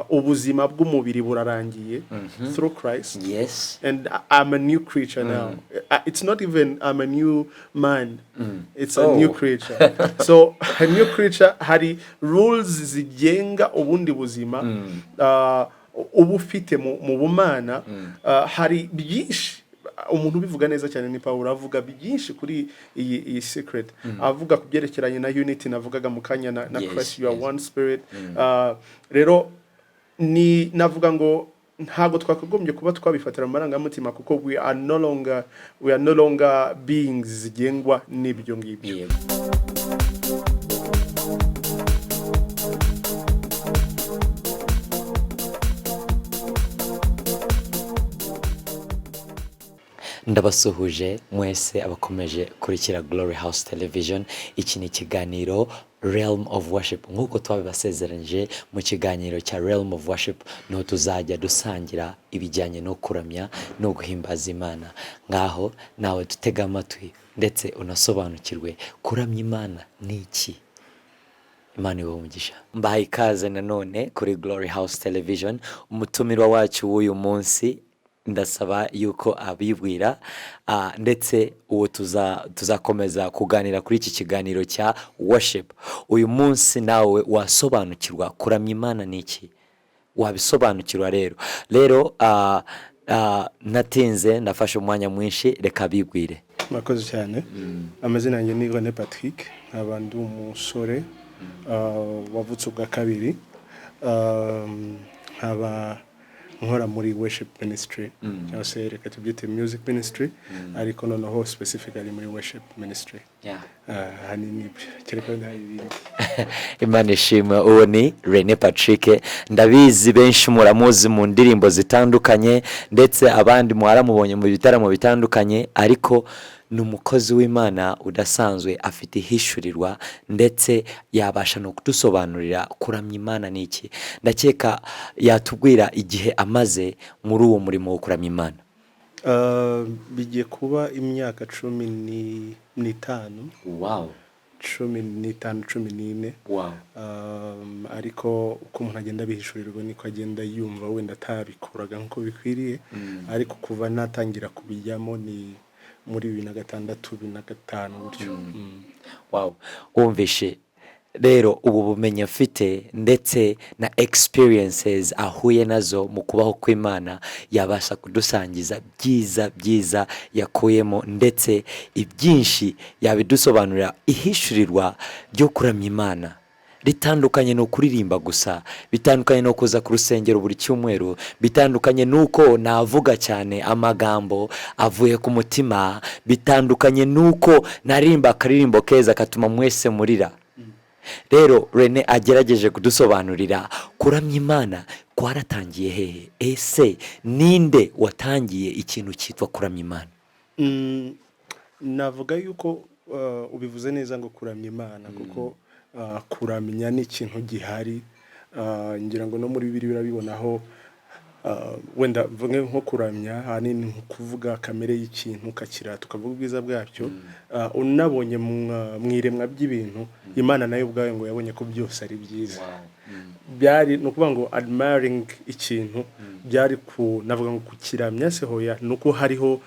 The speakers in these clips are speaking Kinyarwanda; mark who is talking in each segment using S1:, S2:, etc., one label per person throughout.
S1: Ubuzima bw'umubiri burarangiye through Christ and I'm a new creature now. It's not even I'm a new man. It's a new creature. So a new creature, hari rules zigenga ubundi buzima uba ufite mu bumana. Hari byinshi umuntu ubivuga neza cyane ni Pawulo, avuga byinshi kuri iyi secret, avuga ku byerekeranye na unity navugaga mu kanya na Christ, you are one spirit. Rero ni navuga ngo ntabwo twakagombye kuba twabifatira mu marangamutima, kuko we are no longer beings zigengwa n'ibyo ngibyo.
S2: Ndabasuhuje mwese abakomeje kurikira Glory House Television. Iki ni ikiganiro Realm of Worship. Nk'uko twabibasezeranyije, mu kiganiro cya Realm of Worship niho tuzajya dusangira ibijyanye no kuramya no guhimbaza Imana. Ngaho nawe dutega amatwi ndetse unasobanukirwe kuramya Imana ni iki. Imana ibahe umugisha. Mbahaye ikaze nanone kuri Glory House Television. Umutumirwa wacu w'uyu munsi ndasaba yuko abibwira, ndetse uwo tuzakomeza kuganira kuri iki kiganiro cya worship uyu munsi. Nawe wasobanukirwa kuramya Imana ni iki, wabisobanukirwa. Rero natinze, nafashe umwanya mwinshi, reka bibwire.
S1: Murakoze cyane. Amazina yanjye ni René Patrick, nkaba ndi umusore wavutse ubwa kabiri, nkaba nkora muri worship ministry, cyangwa se reka tubyite music ministry, ariko noneho specifically muri worship ministry. Ahanini ibyo, kereka wenda hari ibindi.
S2: Imana ishimwe. Uwo ni Rene Patrick. Ndabizi benshi muramuzi mu ndirimbo zitandukanye, ndetse abandi mwaramubonye mu bitaramo bitandukanye, ariko ni umukozi w'Imana udasanzwe, afite ihishurirwa, ndetse yabasha no kudusobanurira kuramya Imana ni iki. Ndakeka yatubwira igihe amaze muri uwo murimo wo kuramya Imana.
S1: Bigiye kuba imyaka 15. 15, 14. Ariko uko umuntu agenda abihishurirwa niko agenda yumva wenda atabikoraga nk'uko bikwiriye, ariko kuva natangira kubijyamo ni muri 2006, 2005 gutyo.
S2: Wow, wumvishe rero ubu bumenyi afite ndetse na experiences ahuye nazo mu kubaho kw'Imana, yabasha kudusangiza byiza byiza yakuyemo, ndetse ibyinshi yabidusobanurira. Ihishurirwa ryo kuramya Imana ritandukanye no kuririmba gusa, bitandukanye no kuza ku rusengero buri cyumweru, bitandukanye n'uko navuga cyane amagambo avuye ku mutima, bitandukanye n'uko naririmba akaririmbo keza katuma mwese murira. Rero Rene agerageje kudusobanurira kuramya Imana kwaratangiye hehe. Ese ninde watangiye ikintu cyitwa kuramya Imana?
S1: Navuga yuko ubivuze neza ngo kuramya Imana, kuko kuramya ni ikintu gihari. Ngira ngo no muri Bibiliya urabibonaho. Wenda mvuge nko kuramya ahanini nko kuvuga kamere y'ikintu, ukakirata, ukavuga ubwiza bwacyo. Unabonye mu iremwa by'ibintu, Imana nayo ubwayo ngo yabonye ko byose ari byiza. Byari ni ukuvuga ngo admiring ikintu byari ku navuga ngo kukiramya se hoya, ni uko hariho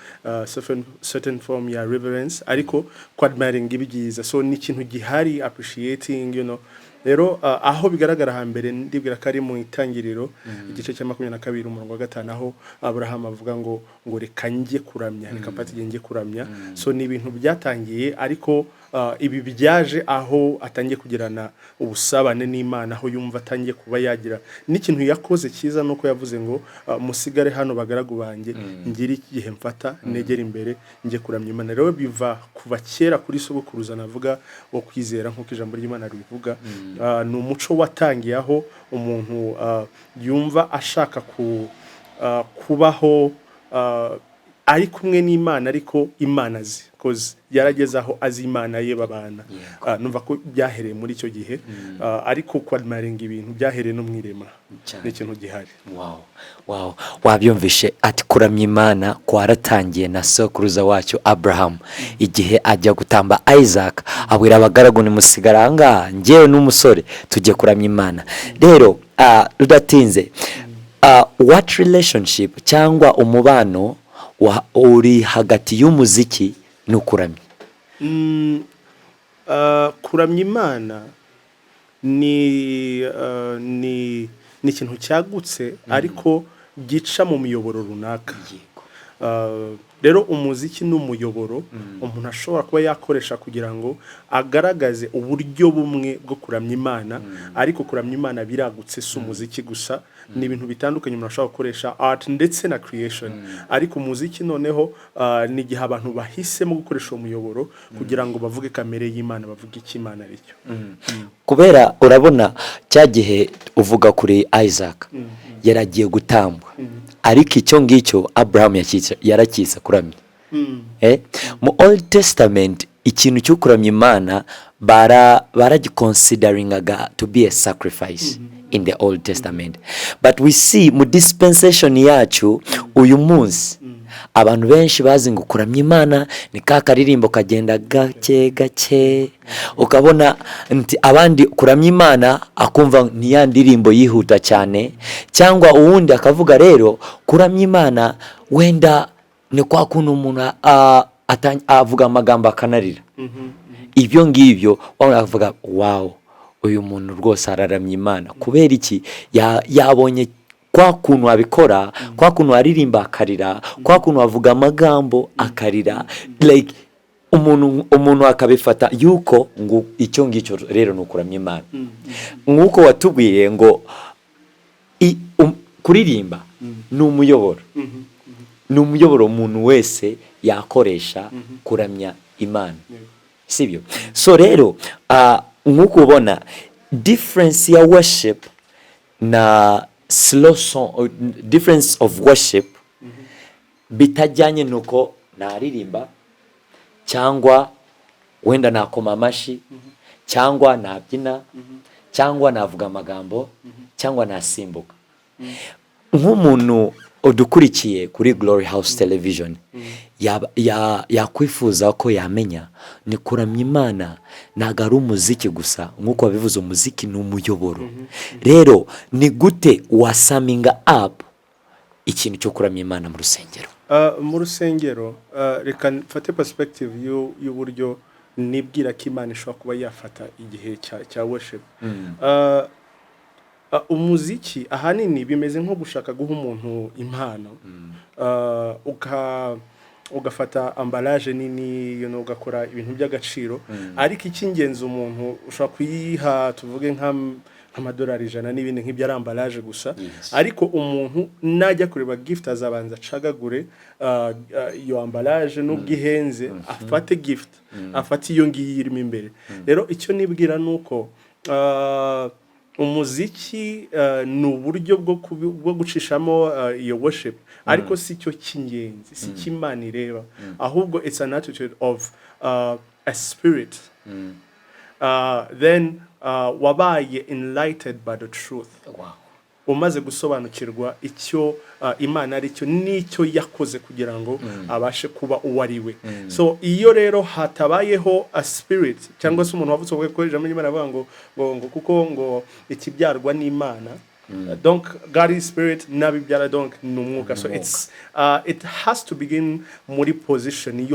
S1: certain form ya reverence, ariko ku admiring ibyiza. So ni ikintu gihari, appreciating. Rero aho bigaragara hambere, ndibwira ko ari mu Itangiriro igice cya 22 umurongo wa 5, aho Abraham avuga ngo reka njye kuramya, reka mfate igihe njye kuramya. So ni ibintu byatangiye, ariko ibi byaje aho atangiye kugirana ubusabane n'Imana, aho yumva atangiye kuba yagira n'ikintu yakoze cyiza, nuko yavuze ngo musigare hano bagaragu banjye, ngire igihe mfata negera imbere njye kuramya Imana. Rero biva kuva kera kuri sogokuruza navuga wo kwizera, nk'uko ijambo ry'Imana ribivuga. Ni umuco watangiye aho umuntu yumva ashaka kubaho. Ari kumwe n'Imana, ariko Imana azi, 'cause yarageze aho azi Imana ye babana. Numva ko byahereye muri icyo gihe. Ariko kwadmiringa ibintu byahereye no mu irema. Ni ikintu gihari.
S2: Wow. Wabyumvishe, ati kuramya Imana kwaratangiye na sokuruza wacu Abraham, igihe ajya gutamba Isaac, abwira abagaragu: "Nimusigara ahangaha, njyewe n'umusore tujye kuramya Imana." Rero rudatinze, what relationship cyangwa umubano uri hagati y'umuziki n'ukuramya?
S1: Kuramya Imana ni ikintu cyagutse, ariko gica mu miyoboro runaka. Rero umuziki ni umuyoboro umuntu ashobora kuba yakoresha kugira ngo agaragaze uburyo bumwe bwo kuramya Imana. Ariko kuramya Imana biragutse, si umuziki gusa, ni ibintu bitandukanye umuntu ashobora gukoresha, art ndetse na creation. Ariko umuziki noneho ni igihe abantu bahisemo gukoresha uwo muyoboro kugira ngo bavuge kamere y'Imana, bavuge icyo Imana ari cyo.
S2: Kubera urabona cya gihe uvuga kuri Isaac yaragiye gutambwa, ariko icyo ngicyo Abraham yaracyise kuramya. Mu Old Testament ikintu cyo kuramya Imana baragiconsideringaga to be a sacrifice in the Old Testament, but we see mu dispensation yacu uyu munsi abantu benshi bazi ngo kuramya Imana ni ka karirimbo kagenda gake gake, ukabona nti abandi kuramya Imana akumva ni ya ndirimbo yihuta cyane, cyangwa uwundi akavuga rero kuramya Imana wenda ni kwa kuntu umuntu avuga amagambo akanarira. Ibyo ngibyo wabona akavuga: "Wow, uyu muntu rwose araramya Imana." Kubera iki? Yabonye kwa kuntu abikora, kwa kuntu aririmba akarira, kwa kuntu avuga amagambo akarira, like umuntu akabifata yuko ngo icyo ngicyo rero ni ukuramya Imana. Nk'uko watubwiye ngo kuririmba ni umuyoboro, ni umuyoboro umuntu wese yakoresha kuramya Imana, sibyo? So rero nk'uko ubona difference ya worship na slow song, difference of worship bitajyanye nuko naririmba cyangwa wenda nakoma amashyi cyangwa nabyina cyangwa navuga amagambo cyangwa nasimbuka. Nk'umuntu udukurikiye kuri Glory House Television yakwifuza ko yamenya ni kuramya Imana ntabwo ari umuziki gusa. Nk'uko wabivuze, umuziki ni umuyoboro. Rero ni gute wasumminga up ikintu cyo kuramya Imana mu rusengero?
S1: Mu rusengero, reka mfate perspective y'uburyo nibwira ko Imana ishobora kuba yafata igihe cya worship. Umuziki ahanini bimeze nko gushaka guha umuntu impano, ugafata emballage nini, ugakora ibintu by'agaciro, ariko icy'ingenzi umuntu ushobora kuyiha, tuvuge nk'amadolari 100 n'ibindi nk'ibyo, ari emballage gusa. Ariko umuntu najya kureba gift azabanza acagagure iyo emballage nubwo ihenze, afate gift, afate iyo ngiyo irimo imbere. Rero icyo nibwira ni uko umuziki ni uburyo bwo gucishamo iyo worship, ariko si cyo cy'ingenzi, si cyo Imana ireba, ahubwo it's an attitude of a spirit then wabaye enlightened by the truth, umaze gusobanukirwa icyo Imana ari cyo n'icyo yakoze kugira ngo abashe kuba uwo ari we. So iyo rero hatabayeho a spirit cyangwa se umuntu wavutse ubwo, ijambo ry'Imana avuga ngo kuko ngo ikibyarwa n'Imana, donc God is spirit, n'abibyara donc ni umwuka. So it has to begin muri position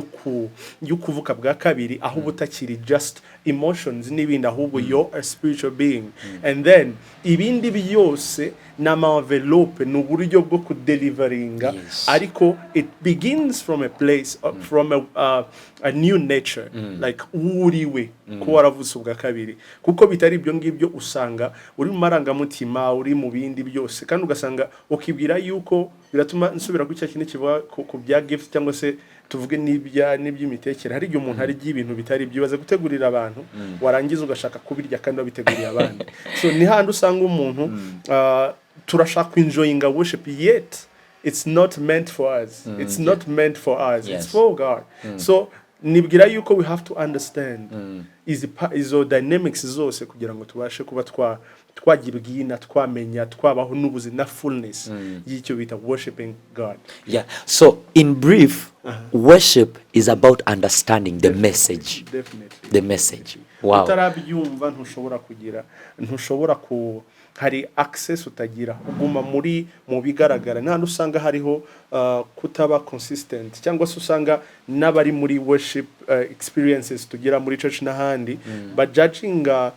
S1: yo kuvuka bwa kabiri, aho uba utakiri just emotions n'ibindi, ahubwo you're a spiritual being, and then ibindi byose ni ama envelope, ni uburyo bwo kudeliveringa. Ariko it begins from a place from a new nature, like uwo uri we kuba waravutse ubwa kabiri. Kuko bitari ibyo ngibyo usanga uri mu marangamutima, uri mu bindi byose, kandi ugasanga ukibwira yuko biratuma nsubira ku cya kintu kivuga ku bya gift, cyangwa se tuvuge n'iby'imitekere. Hari igihe umuntu arya ibintu bitari byibaze gutegurira abantu, warangiza ugashaka kubirya kandi wabiteguriye abandi. So ni handi usanga umuntu turashaka enjoyinga worship, yet It's not meant for us. It's not meant for us. It's for God. So nibwira yuko we have to understand izo dynamics zose kugira ngo tubashe kuba twagira ubwina, twamenya, twabaho n'ubuzima na fullness y'icyo bita worshiping God.
S2: Yeah. So in brief, worship is about understanding the message.
S1: Definitely.
S2: The message. Wow.
S1: Utarabyumva ntushobora kugira, ntushobora ku, hari access utagira, uguma muri mu bigaragara. N'ahandi usanga hariho kutaba consistent, cyangwa se usanga n'abari muri worship experiences tugira muri church n'ahandi bajudginga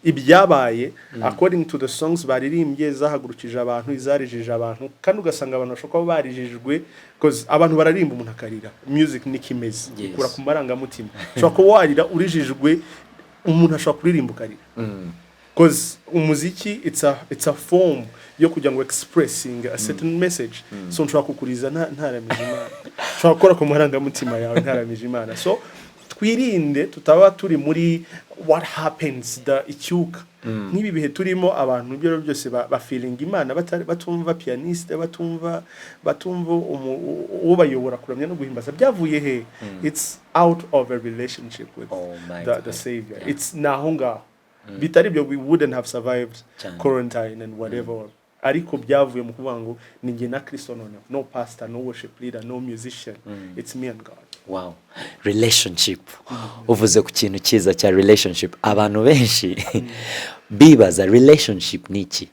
S1: ibyabaye according to the songs baririmbye zahagurukije abantu, izarijije abantu, kandi ugasanga abantu bashobora kuba barijijwe, 'cause abantu bararimba umuntu akarira. Music niko imeze, ikura ku marangamutima. Ushobora kuba warira urijijwe, umuntu ashobora kuririmba ukarira, 'cause umuziki it's a form yo kugira ngo expressing a certain message. So nshobora kukuriza ntaramije Imana, nshobora gukora ku marangamutima yawe ntaramije Imana. So twirinde tutaba turi muri what happens, the icyuka. Nk'ibi bihe turimo, abantu ibyo ari byo byose bafeelinga Imana batumva pianiste, batumva ubayobora kuramya no guhimbaza. Byavuye he? It's out of a relationship with
S2: Oh my
S1: the
S2: God.
S1: Savior. It's naho ngaho. Bitari ibyo, we wouldn't have survived quarantine and whatever. Ariko byavuye mu kuvuga ngo ni njye na Kristo noneho. No pastor, no worship leader, no musician. It's me and God.
S2: Wow, relationship. Uvuze ku kintu cyiza cya relationship. Abantu benshi bibaza relationship ni iki,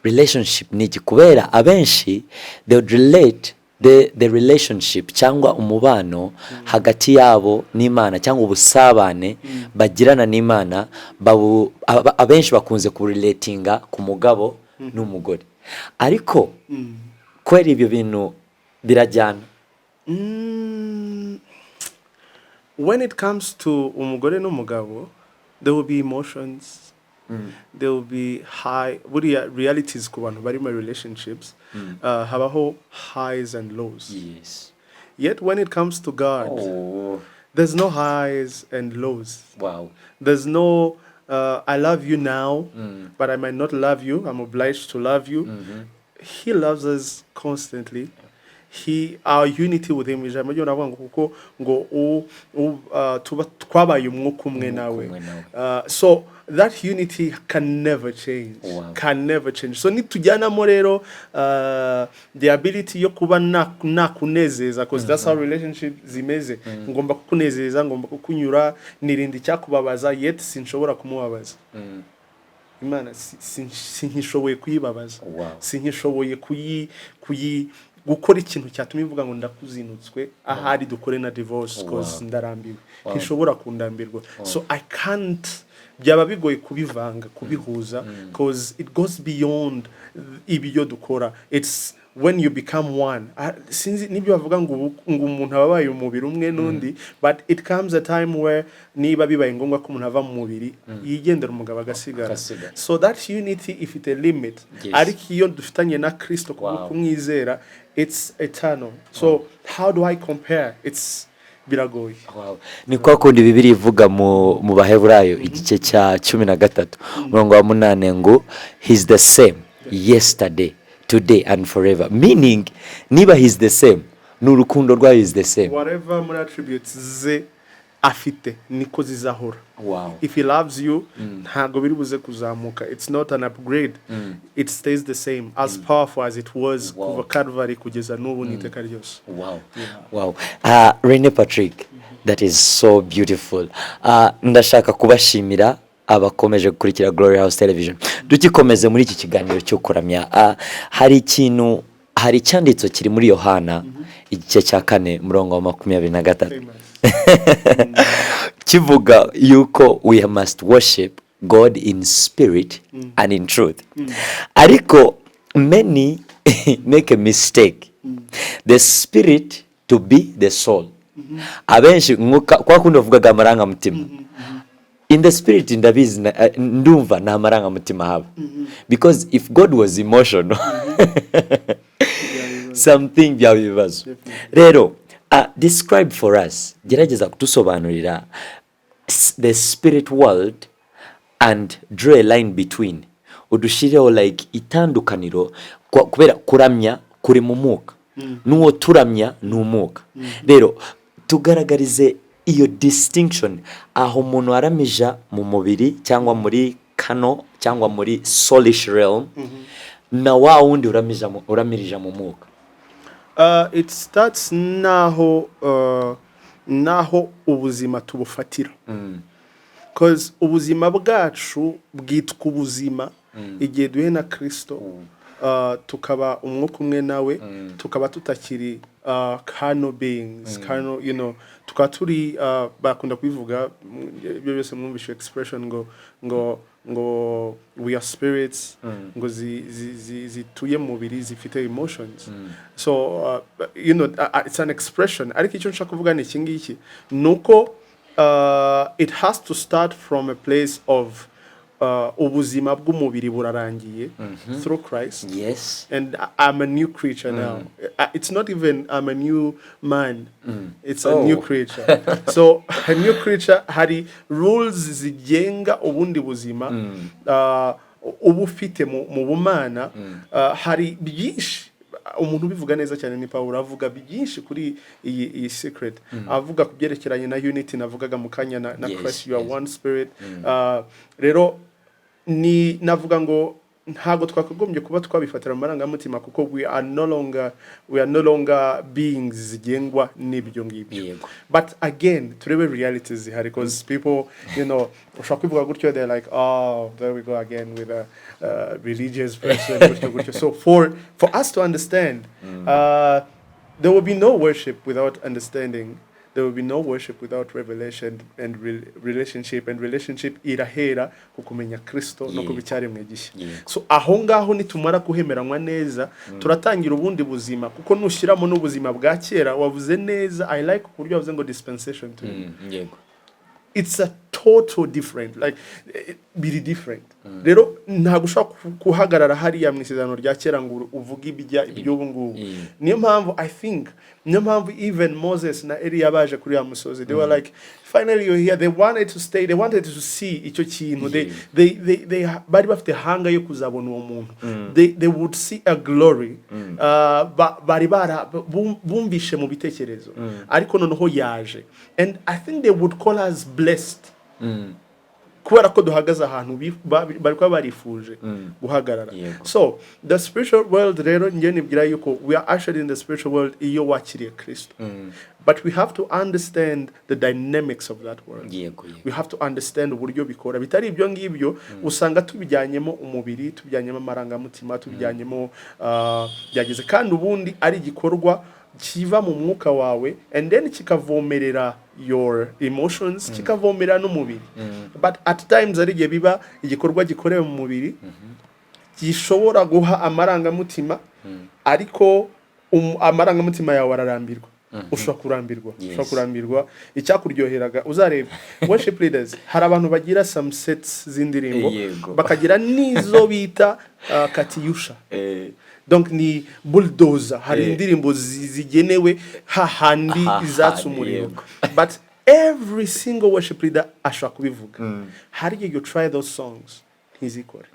S2: relationship ni iki, kubera abenshi they would relate the relationship cyangwa umubano hagati yabo n'Imana cyangwa ubusabane bagirana n'Imana, abenshi bakunze kurelatinga ku mugabo n'umugore. Ariko kubera ibyo bintu birajyana.
S1: When it comes to umugore n'umugabo, there will be emotions, there will be high, buriya realities ku bantu bari muri relationships, habaho highs and lows. Yet when it comes to God, there's no highs and lows. There's no "I love you now, but I might not love you. I'm obliged to love you." He loves us constantly. He, our unity with him, ijambo ryo navuga ngo kuko ngo tuba twabaye umwuka umwe nawe.
S2: Umwe nawe.
S1: So that unity can never change. Can never change. So nitujyanamo rero the ability yo kuba nakunezeza, because that's how relationship zimeze. Ngomba kukunezeza, ngomba kukunyura, nirinda icyakubabaza, yet sinshobora kumubabaza. Imana sinkishoboye kuyibabaza. Sinkishoboye kuyi gukora ikintu cyatuma ivuga ngo ndakuzinutswe, ahari dukore na divorce 'cause ndarambiwe. Ntishobora kundambirwa. So I can't, byaba bigoye kubivanga, kubihuza, 'cause it goes beyond ibyo dukora. It's when you become one. Ah, sinzi nibyo bavuga ngo ngo umuntu aba abaye umubiri umwe n'undi, but it comes a time where niba bibaye ngombwa ko umuntu ava mu mubiri, yigendera, umugabo agasigara.
S2: Agasigara.
S1: So that unity ifite limit. Ariko iyo dufitanye na Kristo kubwo kumwizera, it's eternal. So how do I compare? It's biragoye.
S2: Wow. Ni kwa kundi Bibiliya ivuga mu Baheburayo igice cya 13 umurongo wa 8 ngo "He's the same yesterday, today and forever," meaning niba he's the same, ni urukundo rwayo is the same.
S1: Whatever muri attributes ze afite niko zizahora. If he loves you, ntabwo biri buze kuzamuka. It's not an upgrade. It stays the same, as powerful as it was kuva Calvary kugeza n'ubu n'iteka ryose.
S2: Wow. Rene Patrick, that is so beautiful. Ndashaka kubashimira abakomeje gukurikira Glory House Television. Dukikomeze muri iki kiganiro cyo kuramya. Hari ikintu, hari icyanditso kiri muri Yohana igice cya 4 murongo wa 23
S1: Famous.
S2: kivuga yuko we must worship God in spirit and in truth. Ariko many make a mistake, the spirit to be the soul. Abenshi kwa kundi bavugaga amarangamutima in the spirit, ndabizi ndumva nta marangamutima haba, because if God was emotional, something byaba ibibazo. Rero describe for us, gerageza kudusobanurira the spirit world and draw a line between Udushyireho like itandukaniro, kubera kuramya kuri mu mwuka, n'uwo turamya ni umwuka. Rero tugaragarize iyo distinction, aho umuntu aramija mu mubiri cyangwa muri kano cyangwa muri soulish realm, na wa wundi uramirija mu mwuka.
S1: It starts naho ubuzima tubufatira, 'cause ubuzima bwacu bwitwa ubuzima igihe duhe na Kristo, tukaba umwuka umwe nawe, tukaba tutakiri carnal beings, carnal, tukaba turi, bakunda kubivuga, ibyo byose mwumvishe expression ngo we are spirits, ngo zituye mu mubiri, zifite emotions. So it's an expression, ariko icyo nshaka kuvuga ni iki ngiki, ni uko it has to start from a place of ubuzima bw'umubiri burarangiye through Christ and I'm a new creature now. It's not even I'm a new man. It's a new creature. So a new creature, hari rules zigenga ubundi buzima uba ufite mu bumana. Hari byinshi umuntu ubivuga neza cyane ni Pawulo, avuga byinshi kuri iyi secret, avuga ku byerekeranye na unity navugaga mu kanya na Christ, you are one spirit. Rero ni navuga ngo ntabwo twakagombye kuba twabifatira mu marangamutima, kuko we are no longer beings zigengwa n'ibyo ngibyo. But again, turebe realities zihari, because people, ushobora kubivuga gutyo, they're like, "Oh, there we go again with a religious person," gutyo gutyo. So for us to understand, there will be no worship without understanding. There will be no worship without revelation and relationship, and relationship irahera ku kumenya Kristo no kuba icyaremwe gishya. So aho ngaho nitumara kuhemeranywa neza, turatangira ubundi buzima, kuko nushyiramo n'ubuzima bwa kera, wavuze neza, I like uburyo wavuze ngo dispensation to it's a total different, like biri different. Rero ntabwo ushobora guhagarara hariya mu isezerano rya kera ngo uvuge ibijya iby'ubu ngubu. Niyo mpamvu, I think, niyo mpamvu even Moses na Eliya baje kuri ya musozi, they were like, "Finally you're here." They wanted to stay, they wanted to see icyo kintu. They bari bafite hunger yo kuzabona uwo muntu. They would see a glory bari bara bumvishe mu bitekerezo, ariko noneho yaje, and I think they would call us blessed kubera ko duhagaze ahantu bari kuba barifuje guhagarara. So the spiritual world rero, njye nibwira yuko we are actually in the spiritual world iyo wakiriye Kristo, but we have to understand the dynamics of that world.
S2: yego yego
S1: We have to understand uburyo bikora. Bitari ibyo ngibyo, usanga tubijyanyemo umubiri, tubijyanyemo amarangamutima, tubijyanyemo byageze, kandi ubundi ari igikorwa kiva mu mwuka wawe and then kikavomerera your emotions, kikavomerera n'umubiri. But at times ari igihe biba igikorwa gikorewe mu mubiri gishobora guha amarangamutima, ariko amarangamutima yawe ararambirwa, ushobora kurambirwa, ushobora kurambirwa icyakuryoheraga. Uzareba worship leaders, hari abantu bagira some sets z'indirimbo, bakagira n'izo bita katiyusha, donc ni bulldozer. Hari indirimbo zigenewe hahandi
S2: Hahandi,
S1: izatsa umuriro. But every single worship leader ashobora kubivuga, hari igihe you try those songs ntizikore,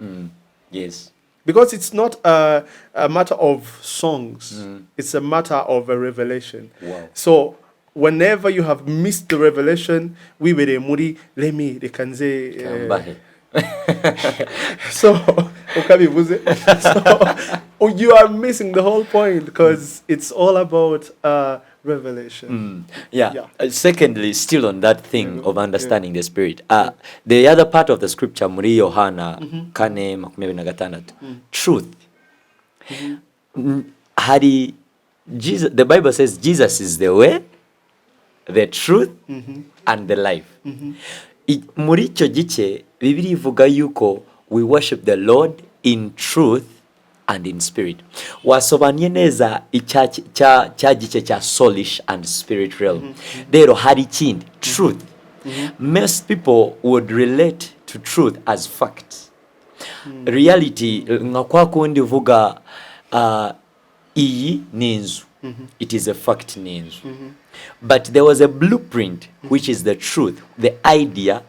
S1: because it's not a matter of songs, it's a matter of a revelation. So whenever you have missed the revelation, wibereye muri lemi reka nze
S2: Kambahe.
S1: So ukabivuze, so you are missing the whole point, because it's all about revelation.
S2: Yeah. Secondly, still on that thing of understanding the spirit, the other part of the scripture muri Yohana 4:26, truth. Hari Jesus, the Bible says Jesus is the way, the truth, and the life. Muri icyo gice Bibiliya ivuga yuko we worship the Lord in truth and in spirit. Wasobanuye neza cya gice cya soulish and spirit realm. Rero hari ikindi, truth. Most people would relate to truth as fact, reality, nka kwa kundi uvuga iyi ni inzu, it is a fact ni inzu. But there was a blueprint, which is the truth, the idea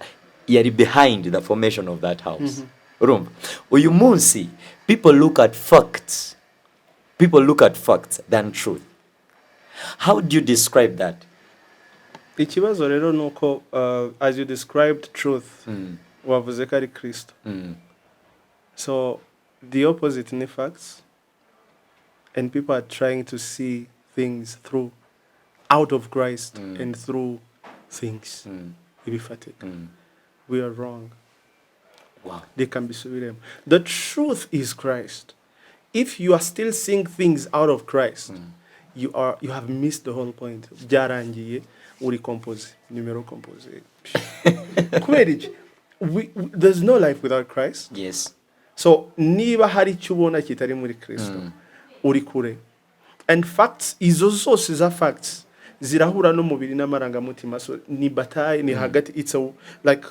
S2: yari behind the formation of that house. Urumva, uyu munsi people look at facts, people look at facts than truth. How do you describe that?
S1: Ikibazo rero ni uko as you described truth, wavuze ko ari Kristo. So the opposite ni facts, and people are trying to see things through out of Christ and through things ibifatika. We are wrong. Reka mbisubiremo. The truth is Christ. If you are still seeing things out of Christ, you have missed the whole point. Byarangiye, uri composé, numéro composé. Kubera iki? There's no life without Christ. So niba hari icyo ubona kitari muri Kristo, uri kure. And facts, izo zose za facts zirahura n'umubiri n'amarangamutima. So ni bataille, ni hagati, it's a like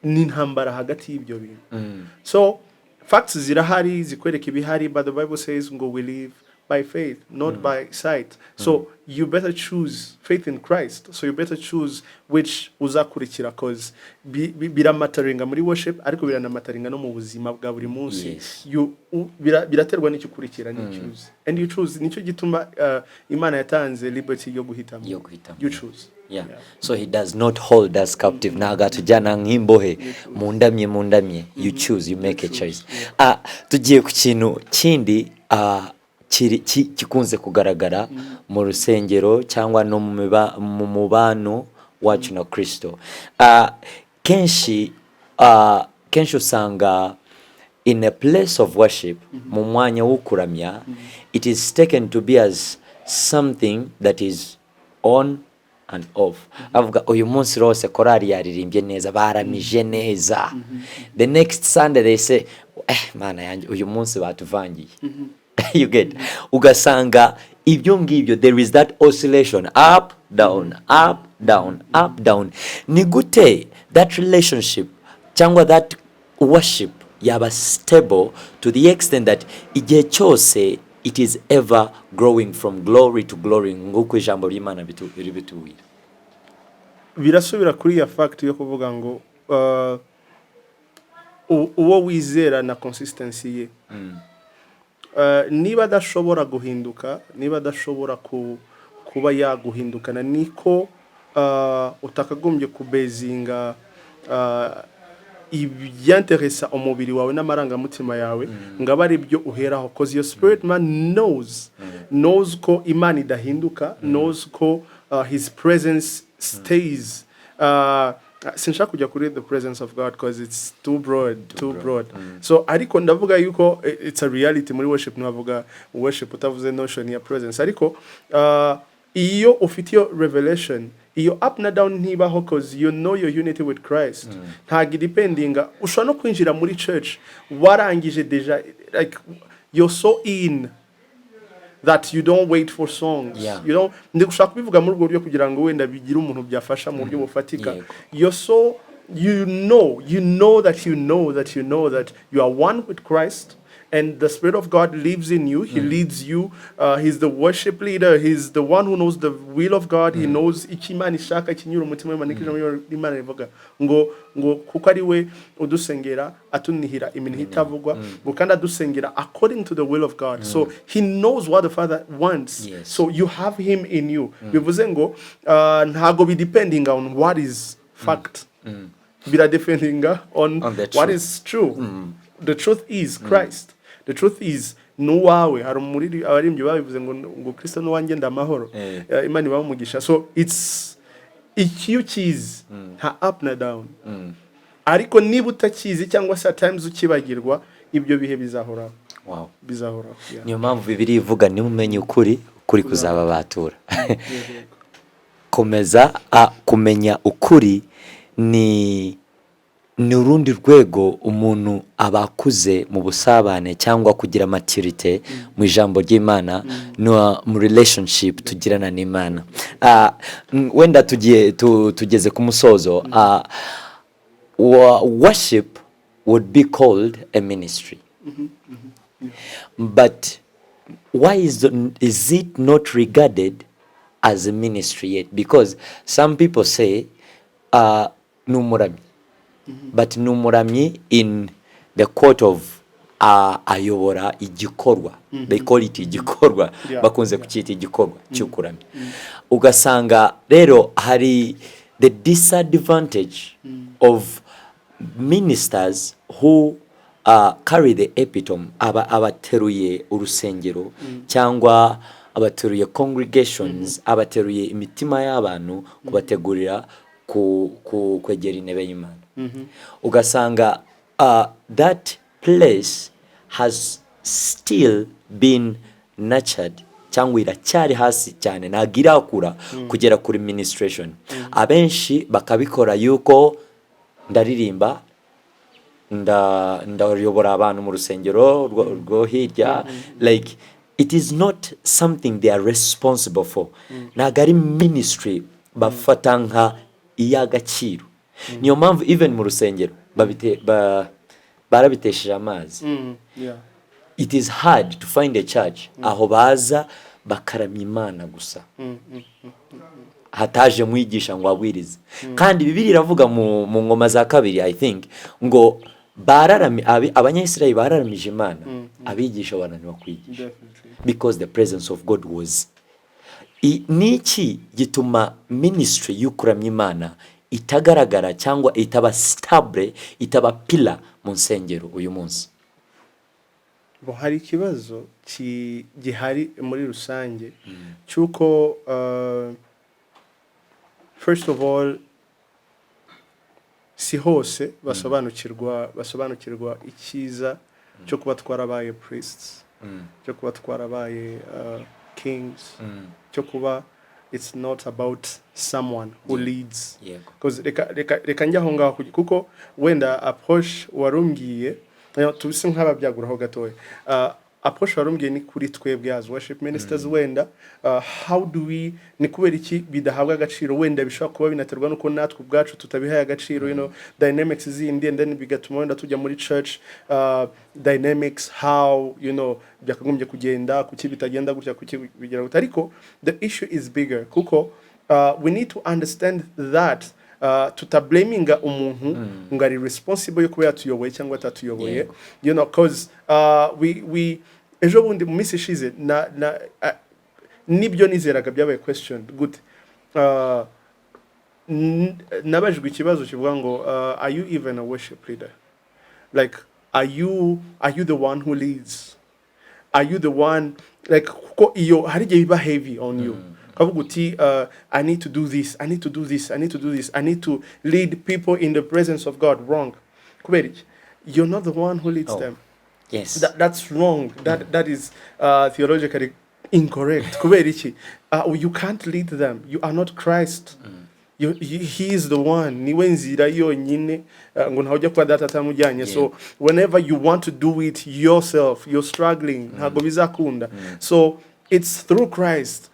S1: ni intambara hagati y'ibyo bintu. So facts zirahari, zikwereka ibihari, but the Bible says ngo we live by faith, not by sight. So you better choose faith in Christ. So you better choose which uzakurikira, 'cause biramatteringa muri worship, ariko biranamatteringa no mu buzima bwa buri munsi. Biraterwa n'icyo ukurikira n'icyo uzi, and you choose. Nicyo gituma Imana yatanze liberty yo guhitamo.
S2: Yo guhitamo.
S1: You choose.
S2: So he does not hold us captive. Ntabwo atujyana nk'imbohe, mundamye, mundamye. You choose, you make a choice. Ah, tugiye ku kintu kindi gikunze kugaragara mu rusengero cyangwa no mu mubano wacu na Kristo. Kenshi usanga in a place of worship, mu mwanya wo kuramya, it is taken to be as something that is on and off. Avuga uyu munsi rwose korali yaririmbye neza, baramije neza. The next Sunday they say, "Eh, Mana yanjye, uyu munsi batuvangiye." You get? Ugasanga ibyo ngibyo, there is that oscillation, up, down, up, down, up, down. Ni gute that relationship cyangwa that worship yaba stable to the extent that igihe cyose it is ever growing from glory to glory, nk'uko ijambo ry'Imana ribitubwira?
S1: Birasubira kuri ya fact yo kuvuga ngo uwo wizera na consistency ye. Niba adashobora guhinduka, niba adashobora kuba yaguhindukana, niko utakagombye kubasinga ibyanteresa umubiri wawe n'amarangamutima yawe ngo abe ari byo uheraho, 'cause your spirit man knows ko Imana idahinduka, knows ko his presence stays. Sinshaka kujya kuri the presence of God because it's too broad, too broad. So ariko ndavuga yuko it's a reality muri worship. Ntiwavuga worship utavuze notion ya presence. Ariko iyo ufite iyo revelation, iyo up na down ntibaho, 'cause you know your unity with Christ. Ntabwo idependinga. Ushobora no kwinjira muri church warangije déjà, like you're so in that you don't wait for songs. You don't. Ndi gushaka kubivuga muri ubwo buryo kugira ngo wenda bigire umuntu byafasha mu buryo bufatika. You're so, you know that you know that you know that you are one with Christ and the Spirit of God lives in you. He leads you. He's the worship leader. He's the one who knows the will of God. He knows icyo Imana ishaka, ikinyura umutima w'Imana, icyo ijambo ry'Imana rivuga ngo kuko ari we udusengera atunihira iminwa itavugwa, ngo kandi adusengera according to the will of God. So he knows what the Father wants. So you have him in you. Bivuze ngo ntago bidepending on what is fact, biradependinga on,
S2: On the
S1: what
S2: truth.
S1: is true. The truth is Christ. The truth is n'uwawe. Hari umuriri abaririmbyi babivuze ngo Kristo n'uwanjye ndamahoro. Imana ibahe umugisha. So it's ikiyo ukizi, nta up na down. Ariko niba utakizi cyangwa se at times ukibagirwa, ibyo bihe bizahoraho. Bizahoraho, yeah.
S2: Niyo mpamvu Bibiliya ivuga, "Nimumenye ukuri, ukuri kuzababatura." Komeza kumenya ukuri ni urundi rwego umuntu aba akuze mu busabane cyangwa kugira maturité mu ijambo ry'Imana no mu relationship tugirana n'Imana. Wenda tugiye tugeze ku musozo. Worship would be called a ministry, but why is it not regarded as a ministry yet? Because some people say ni umuramyi, but ni umuramyi in the court of ayobora igikorwa, they call it igikorwa, bakunze kucyita igikorwa cy'ukuramya. Ugasanga rero hari the disadvantage of ministers who carry the epitome, aba abateruye urusengero cyangwa abateruye congregations, abateruye imitima y'abantu kubategurira kwegera intebe y'Imana. Ugasanga that place has still been nurtured cyangwa iracyari hasi cyane, ntabwo irakura kugera kuri ministration. Abenshi bakabikora yuko ndaririmba, ndayobora abantu mu rusengero rwo hirya. Like, it is not something they are responsible for, ntabwo ari ministry bafata nka iy'agaciro. Niyo mpamvu even mu rusengero barabitesheje amazi. It is hard to find a church aho baza bakaramya Imana gusa, hataje mwigisha ngo abwirize. Kandi Bibiliya iravuga mu Ngoma za Kabiri, I think, ngo Abanyayisiraheli bararamije Imana, abigisha bananiwe kwigisha, because the presence of God was. Niki gituma ministry y'ukuramya Imana itagaragara cyangwa itaba stable, itaba pillar mu nsengero uyu munsi?
S1: Bo, hari ikibazo gihari muri rusange cy'uko first of all, si hose basobanukirwa icyiza cyo kuba twarabaye priests, cyo kuba twarabaye kings, cyo kuba it's not about someone who leads. 'Cause reka njye aho ngaho, kuko wenda approach warumbwiye tubise nk'ababyaguraho gatoya. Approach warumbwiye ni kuri twebwe as worship ministers. Wenda how do we, ni kubera iki bidahabwa agaciro? Wenda bishobora kuba binaterwa nuko natwe ubwacu tutabihaye agaciro, dynamics zindi, and then bigatuma wenda tujya muri church dynamics, how byakagombye kugenda, kuki bitagenda gutya, kuki bigira gutya. Ariko the issue is bigger, kuko we need to understand that tutablaminga umuntu ngo ari responsible yo kuba yatuyoboye cyangwa atatuyoboye. Cause we ejo bundi mu minsi ishize na nibyo nizeraga byabaye question gute. Nabajijwe ikibazo kivuga ngo "Are you even a worship leader? Like, are you the one who leads? Are you the one?" Like, kuko iyo hari igihe biba heavy on you, ukavuga uti "I need to do this, I need to do this, I need to do this, I need to lead people in the presence of God." Wrong. Kubera iki? You're not the one who leads them. That's wrong. That is theologically incorrect. Kubera iki? You can't lead them. You are not Christ. He is the one. Niwe nzira yonyine, ngo ntawe ujya kwa Data atamujyanye. So whenever you want to do it yourself, you're struggling. Ntabwo bizakunda. So it's through Christ.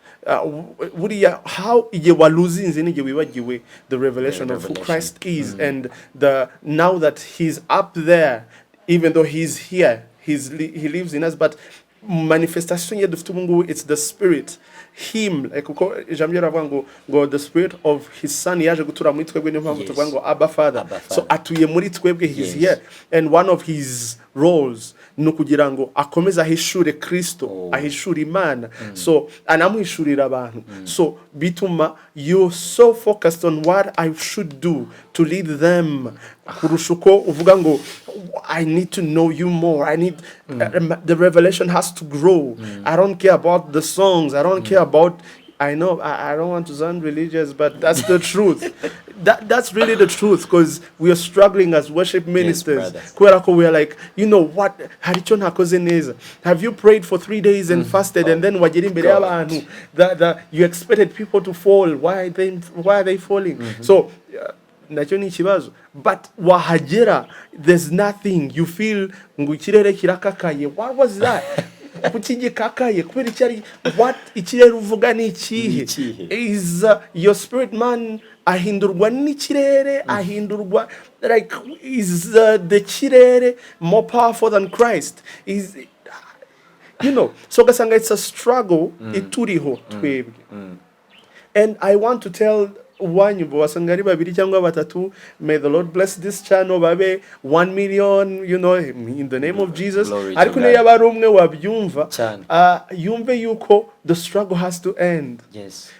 S1: Buriya how igihe waluzinze n'igihe wibagiwe the revelation
S2: The
S1: of who
S2: revelation.
S1: Christ is, and the now that he's up there, even though he's here, he lives in us, but manifestation ye dufite ubu ngubu, it's the spirit him, like kuko ijambo riravuga ngo the spirit of his son yaje gutura muri twebwe. Niyo mpamvu tuvuga ngo "Abba Father."
S2: Abba
S1: So
S2: Father.
S1: Atuye muri twebwe, he's here, and one of his roles ni ukugira ngo akomeze ahishure Kristo, ahishure Imana, so anamuhishurira abantu. So bituma you're so focused on what I should do to lead them kurusha uko uvuga ngo "I need to know you more. I need the revelation has to grow. I don't care about the songs. I don't care about." I know I don't want to sound religious, but that's the truth. That's really the truth, because we are struggling as worship ministers.
S2: Brother.
S1: Kubera ko we are like, you know what, hari icyo ntakoze neza. Have you prayed for 3 days and fasted and then wagera imbere
S2: God.
S1: y'abantu that you expected people to fall? Why are they falling? So nacyo ni ikibazo. But wahagera, there's nothing you feel, ngo ikirere kirakakaye. What was that? Kuki gikakaye? Kubera iki ari what? Ikirere uvuga ni ikihe?
S2: Ni ikihe?
S1: Is your spirit man ahindurwa n'ikirere? Ahindurwa, like, is the kirere more powerful than Christ is? So ugasanga it's a struggle ituriho twebwe. And I want to tell Uwanyumva wasanga ari babiri cyangwa batatu. May the Lord bless this channel, babe 1 million, in the name of Jesus.
S2: Glory to
S1: Ariko niyo
S2: God.
S1: yaba ari umwe wabyumva,
S2: Cyane.
S1: Yumve yuko the struggle has to end.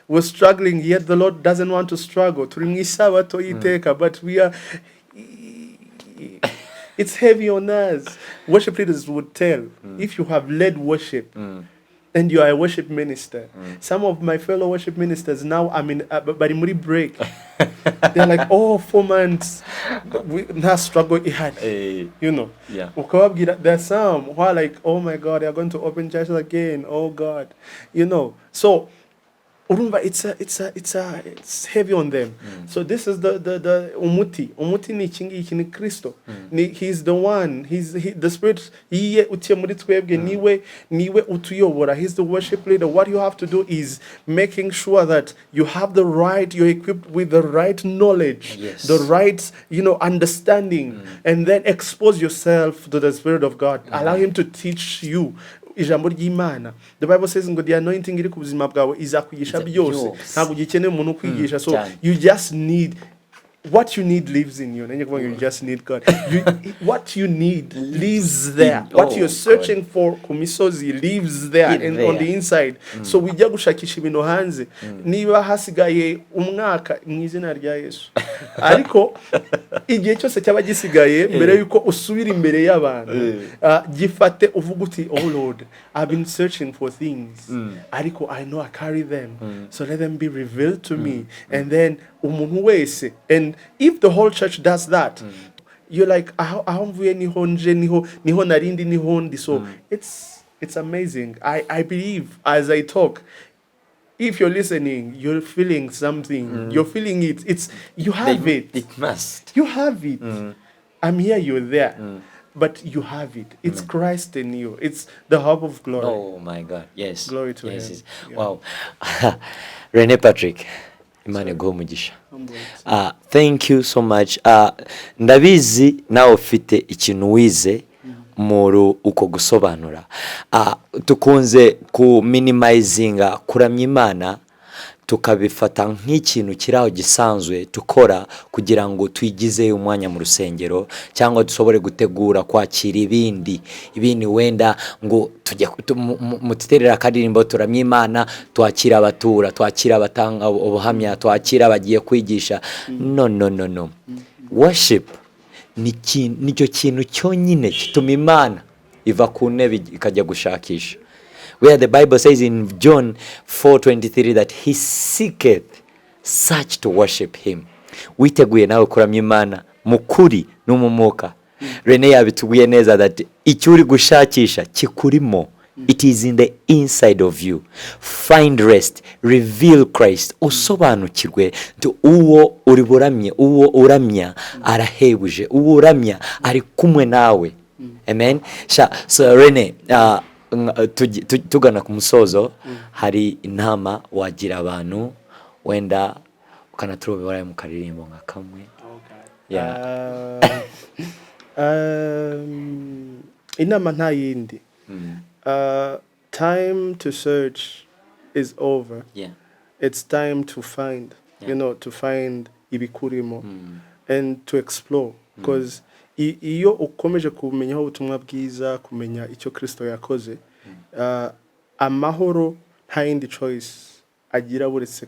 S1: We're struggling, yet the Lord doesn't want to struggle. Turi mu isabato y'iteka, but we are it's heavy on us. Worship leaders would tell, if you have led worship and you are a worship minister. Some of my fellow worship ministers now, I mean, bari muri break. They're like, "Oh, 4 months, nta struggle ihari." Ukababwira, there are some who are like, "Oh my God, they are going to open church again. Oh God." So urumva it's heavy on them. So this is the umuti. Umuti ni iki ngiki, ni Kristo. Ni he's the one, the Spirit iye utiye muri twebwe, niwe utuyobora. He's the worship leader. What you have to do is making sure that you have the right, you're equipped with the right knowledge, the right understanding, and then expose yourself to the Spirit of God. Allow him to teach you ijambo ry'Imana. The Bible says ngo the anointing iri ku buzima bwawe izakwigisha byose.
S2: Byose.
S1: Ntabwo ugikeneye umuntu ukwigisha. So
S2: cyane.
S1: you just need, what you need lives in you. Nanjye kuvuga ngo you just need God. What you need lives there. What
S2: Oh,
S1: you're searching for ku misozi lives there
S2: In
S1: on
S2: there.
S1: The inside. So wijya gushakisha ibintu hanze. Niba hasigaye umwaka, mu izina rya Yesu, ariko igihe cyose cyaba gisigaye mbere yuko usubira imbere y'abantu, gifate uvuga uti, "Oh Lord, I've been searching for things, ariko I know I carry them, so let them be revealed to me." And then umuntu wese, and if the whole church does that, you're like, aho mvuye niho nje, niho narindi, niho ndi. So it's amazing. I believe as I talk, if you're listening, you're feeling something. You're feeling it. It's you have it.
S2: It must.
S1: You have it. I'm here, you're there. But you have it. It's Christ in you. It's the hope of glory.
S2: Oh my God. Yes.
S1: Glory to
S2: Yes.
S1: him.
S2: Yes.
S1: Yeah.
S2: Wow. Rene Patrick, Imana iguhe umugisha.
S1: Humble.
S2: Thank you so much. Ndabizi nawe ufite ikintu wize muri uko gusobanura. Dukunze ku minimizinga kuramya Imana, tukabifata nk'ikintu kiri aho gisanzwe tukora kugira ngo twigizeyo umwanya mu rusengero cyangwa dushobore gutegura kwakira ibindi, wenda ngo tujye muduterere akadirimbo turamye Imana, twakira abatura, twakira abatanga ubuhamya, twakira abagiye kwigisha. No, no, no, no. Worship nicyo kintu cyonyine gituma Imana iva ku ntebe ikajya gushakisha, where the Bible says in John 4:23 that he seeketh such to worship him. Witeguye nawe kuramya Imana mu kuri no mu mwuka? Rene yabitubwiye neza that icyo uri gushakisha kikurimo. It is in the inside of you. Find rest, reveal Christ, usobanukirwe nti uwo uri buramye, uwo uramya arahebuje, uwo uramya ari kumwe nawe. Amen. Sha, so Rene, tugana ku musozo, hari inama wagira abantu, wenda ukanaturobera mu karirimbo nka kamwe? Yeah.
S1: Inama nta yindi. Time to search is over. It's time to find, to find ibikurimo and to explore, because iyo ukomeje kumenyaho ubutumwa bwiza, kumenya icyo Kristo yakoze, amahoro nta yindi choice agira buretse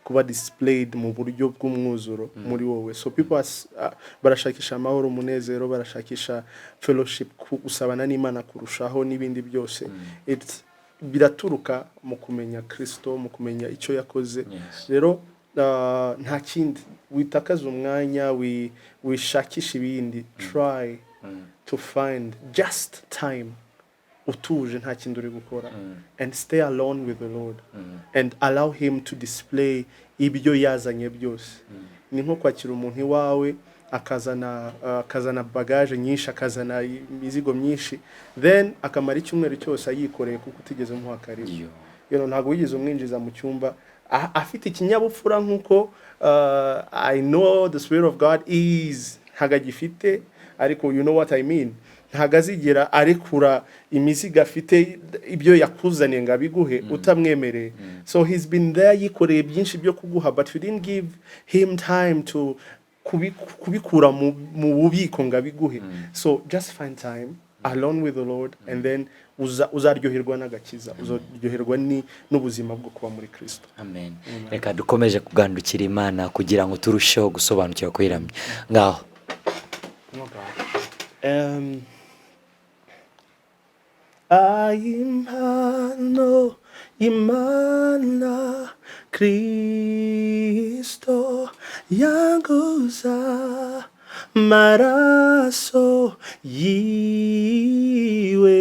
S1: kuba displayed mu buryo bw'umwuzuro muri wowe. So people are, barashakisha amahoro, umunezero, barashakisha fellowship, gusabana n'Imana kurushaho n'ibindi byose. It's biraturuka mu kumenya Kristo, mu kumenya icyo yakoze. Rero nta kindi, witakaza umwanya wishakisha ibindi. Try to find just time utuje, nta kindi uri gukora, and stay alone with the Lord and allow him to display ibyo yazanye byose. Ni nko kwakira umuntu iwawe, akazana bagage nyinshi, akazana imizigo myinshi, then akamara icyumweru cyose ayikoreye kuko utigeze umuha karibu.
S2: Yo.
S1: Ntabwo wigeze umwinjiza mu cyumba. Afite ikinyabupfura nk'uko I know the Spirit of God is, ntabwo agifite, ariko you know what I mean. Ntabwo azigera arekura imizigo afite, ibyo yakuzaniye ngo abiguhe utamwemereye. So he's been there, yikoreye byinshi byo kuguha, but you didn't give him time to kubikura mu bubiko ngo abiguhe. So just find time alone with the Lord and then uzaryoherwa n'agakiza, uzaryoherwa n'ubuzima bwo kuba muri Kristo.
S2: Amen. Reka dukomeje kugandukira Imana kugira ngo turusheho gusobanukirwa kuyiramya ngaho.
S1: Impano Imana Kristo yanguza maraso yiwe,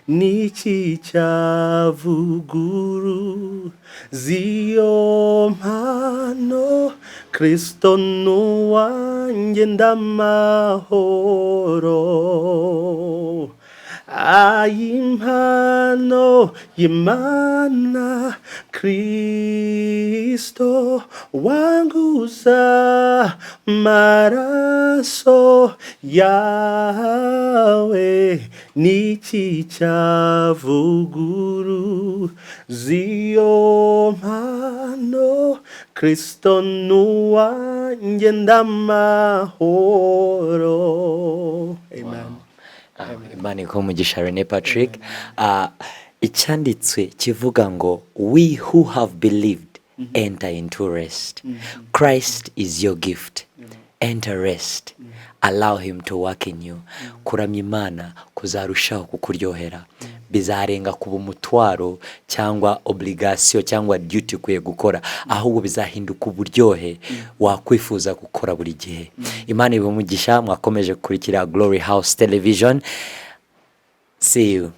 S1: niki cyavuguru ziyo mpano? Kristo nuwanjye, ndamahoro. Impano y'Imana Kristo wanguza maraso yawe, niki cyavuguru ziyo mpano? Kristo nuwanjye, ndamahoro. Amen.
S2: Ah, Imana iguhe umugisha, Rene Patrick. Icyanditswe kivuga ngo "We who have believed enter into rest." Christ is your gift. Enter rest, allow him to work in you. Kuramya Imana kuzarushaho kukuryohera, bizarenga kuba umutwaro cyangwa obligation cyangwa duty ukwiye gukora, ahubwo bizahinduka uburyohe wakwifuza gukora buri gihe. Imana ibahe umugisha. Mwakomeje gukurikira Glory House Television. See you.